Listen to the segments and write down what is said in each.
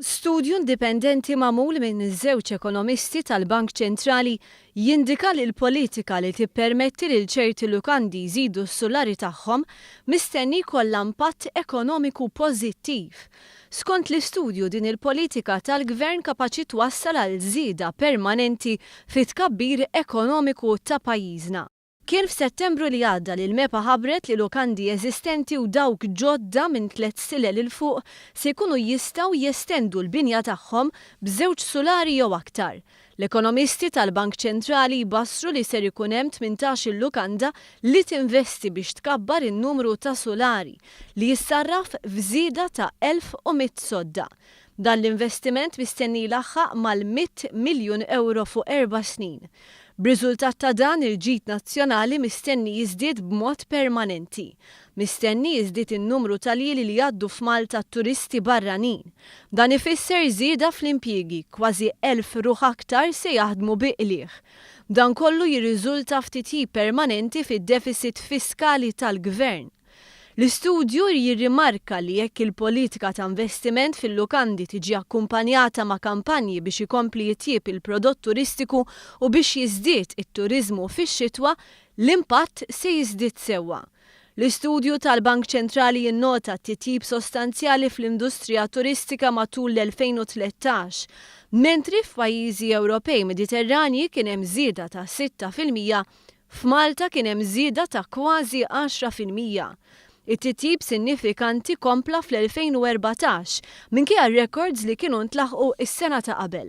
Studju indipendenti magħmul minn żewġ ekonomisti tal-Bank Ċentrali jindika li l-politika li tippermetti lil ċerti lukandi jżidu s-sulari tagħhom mistenni jkollha impatt ekonomiku pożittiv. Skont l-istudju din il-politika tal-Gvern kapaċi twassal għal żieda permanenti fit-tkabbir ekonomiku ta' pajjiżna. Kien f'Settembru li għadda li l-MEPA ħabbret li lukandi eżistenti u dawk ġodda minn tlett silel 'il fuq se jkunu jistgħu jestendu l-binja tagħhom b'żewġ sulari jew aktar. L-ekonomisti tal-Bank Ċentrali jbassru li ser ikun hemm 18-il lukanda li tinvesti biex tkabbar in-numru ta' sulari, li jissarraf f'żieda ta' 1,100 sodda. Dan l-investiment mistenni jlaħħaq mal-100 miljun ewro fuq erba' snin. B'riżultat ta' dan, il-ġid nazzjonali mistenni jiżdied b'mod permanenti. Mistenni jiżdied in-numru ta' ljieli li jgħaddu f'Malta turisti barranin. Dan ifisser żieda fl-impjiegi, kważi 1,000 ruħ aktar se jaħdmu bi qligħ. Dan kollu jirriżulta f'titjib permanenti fid-deficit fiskali tal-Gvern. L-istudju jirrimarka li jekk il-politika ta' investiment fil-lukandi tiġi akkumpanjata ma' kampanji biex ikompli jitjieb il-prodott turistiku u biex jiżdied it-turiżmu fix-xitwa, l-impatt se jiżdied sewwa. L-istudju tal-Bank Ċentrali jinnota titjib sostanzjali fl-industrija turistika matul l-2013, mentri f'pajjiżi Ewropej Mediterranji kien hemm żieda ta' 6%, f'Malta kien hemm żieda ta' kważi 10%. It-titjib sinifikanti kompla fl-2014 minkejja records li kienu ntlaħqu is-sena ta' qabel.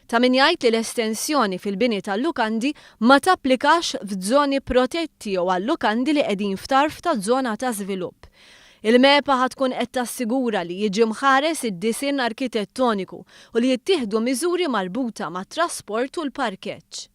Ta' min jgħid li l-estensjoni fil-bini tal-lukandi ma tapplikax f'żoni protetti jew għal-lukandi li qegħdin f'tarf ta' żona ta' żvilupp. Il-MEPA ħa tkun qed tassigura li jiġi mħares id-disinn arkitettoniku u li jittieħdu miżuri marbuta mat-trasport u l-parkeġġ.